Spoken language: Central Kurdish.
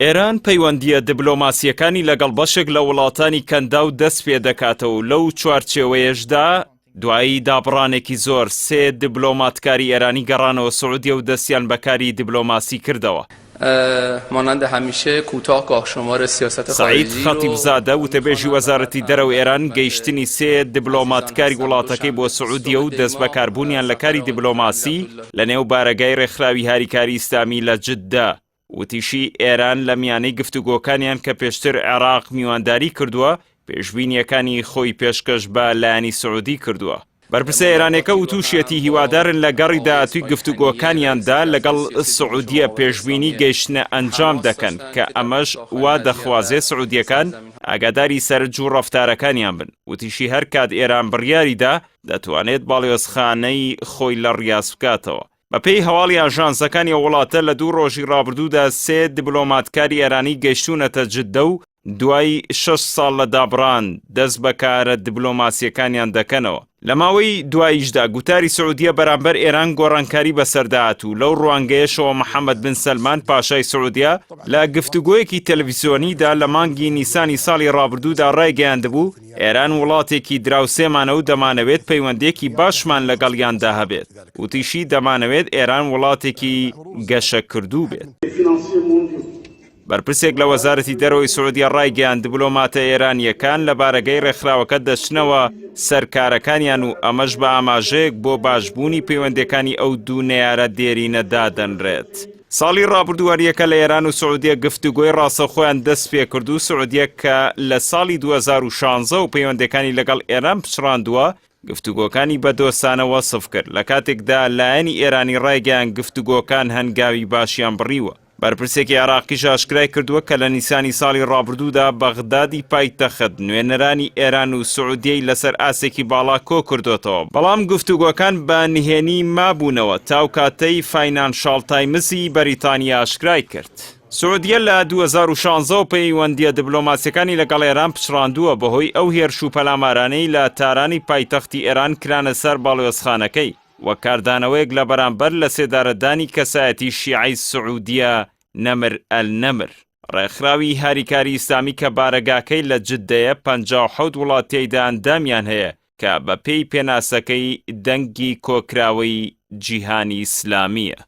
ئێران پەیوەندییە دبلۆماسییەکانی لەگەڵ بەشێک لە وڵاتانی کەنداو دەست پێ دەکاتەوە و لەو چوارچێوەیەشدا دوای دابڕانێکی زۆر سێ دبلۆماتکاری ئێرانی گەڕانەوە سعودیە و دەستیان بە کاری دبلۆماسی کردەوە. مانند همیشه کوتاه گاه شمار سیاست سەعید خارجی رو خەتیبزادە وتەبێژی وەزارەتی دەرەوەی ئێران گەیشتنی سێ دبلۆماتکاری وڵاتەکەی بۆ سعودیە و دەستبەکاربوونیان لە کاری دبلۆماسی لەنێو بارەگای رێکخراوی هاریکاری ئیسلامی لە جدە وتیشی، ئێران لە میانەی گفتوگۆکانیان کە پێشتر عێراق میوانداری کردووە، پێشبینییەکانی خۆی پێشکەش بە لایەنی سعودی کردووە. بەرپرسە ئێرانیەکە وتوشیەتی، هیوادارن لە گەڕی داهاتووی گفتوگۆکانیاندا لەگەڵ سعودیە پێشبینی گەیشتنە ئەنجام دەکەن، کە ئەمەش وا دەخوازێ سعودیەکان ئاگاداری سەرنج و ڕەفتارەکانیان بن. وتیشی، هەرکات ئێران بڕیاریدا، دەتوانێت باڵیۆزخانەی خۆی لە ڕیاز بکاتەوە. بەپێی هەواڵی ئاژانسەکانی ئەو وڵاتە لە دوو ڕۆژی ڕابردوودا سێ دبلۆماتکاری ئێرانی گەیشتوونەتە جددە و دوای شەش ساڵ لە دابڕان دەست بە کارە دبلۆماسییەکانیان دەکەنەوە. لە ماوەی دواییشدا گوتاری سعودیە بەرامبەر ئێران گۆڕانکاری بەسەردا هات و لەو ڕوانگەیەشەوە محەمەد بن سەلمان پاشای سعودیە لە گفتوگۆیەکی تەلەفزیۆنیدا لە مانگی نیسانی ساڵی ڕابردوودا ڕایگەیاندبوو ئێران وڵاتێکی دراوسێمانە و دەمانەوێت پەیوەندییەکی باشمان لەگەڵیاندا هەبێت. وتیشی، دەمانەوێت ئێران وڵاتێکی گەشەکردوو بێت. بەرپرسێک لە وەزارەتی دەرەوەی سعودیە ڕایگەیاند، دبلۆماتە ئێرانییەکان لە بارەگای ڕێکخراوەکە دەچنەوە سەر کارەکانیان و ئەمەش بە ئاماژەیەک بۆ باشبوونی پەیوەندییەکانی ئەو دوو نەیارە دێرینە دادەنرێت. ساڵی ڕابردوو هەریەکە لە ئێران و سعودیە گفتوگۆی ڕاستەوخۆیان دەستپێکرد و سعودیە کە لە ساڵی 2016 و پەیوەندییەکانی لەگەڵ ئێران پچڕاندووە، گفتوگۆکانی بە دۆستانە وەسف کرد، لە کاتێکدا لایەنی ئێرانی ڕایگەیاند گفتوگۆکان هەنگاوی باشیان بڕیوە. بەرپرسێکی عێراقیش ئاشکرای کردووە کە لە نیسانی ساڵی ڕابردوودا بەغدادی پایتەخت نوێنەرانی ئێران و سعودیەی لەسەر ئاستێکی باڵا کۆکردۆتەوە، بەڵام گفتوگۆکان بە نهێنی مابوونەوە تا ئەو کاتەی فاینانشاڵ تایمزی بەریتانی ئاشکرای کرد. سعودیە لە 2016 وە پەیوەندییە دبلۆماسییەکانی لەگەڵ ئێران پچڕاندووە بەهۆی ئەو هێرش و پەلامارانەی لە تارانی پایتەختی ئێران کرانە سەر باڵیۆزخانەکەی وەک کاردانەوەیەک لە بەرامبەر لەسێدارەدانی کەسایەتی شیعەی سعودیە نەمر ئەلنەمر. ڕێکخراوی هاریکاری ئیسلامی کە بارەگاکەی لە جدەیە 57 وڵات تێیدا ئەندامیان هەیە کە بەپێی پێناسەکەی دەنگی کۆکراوەی جیهانی ئیسلامییە.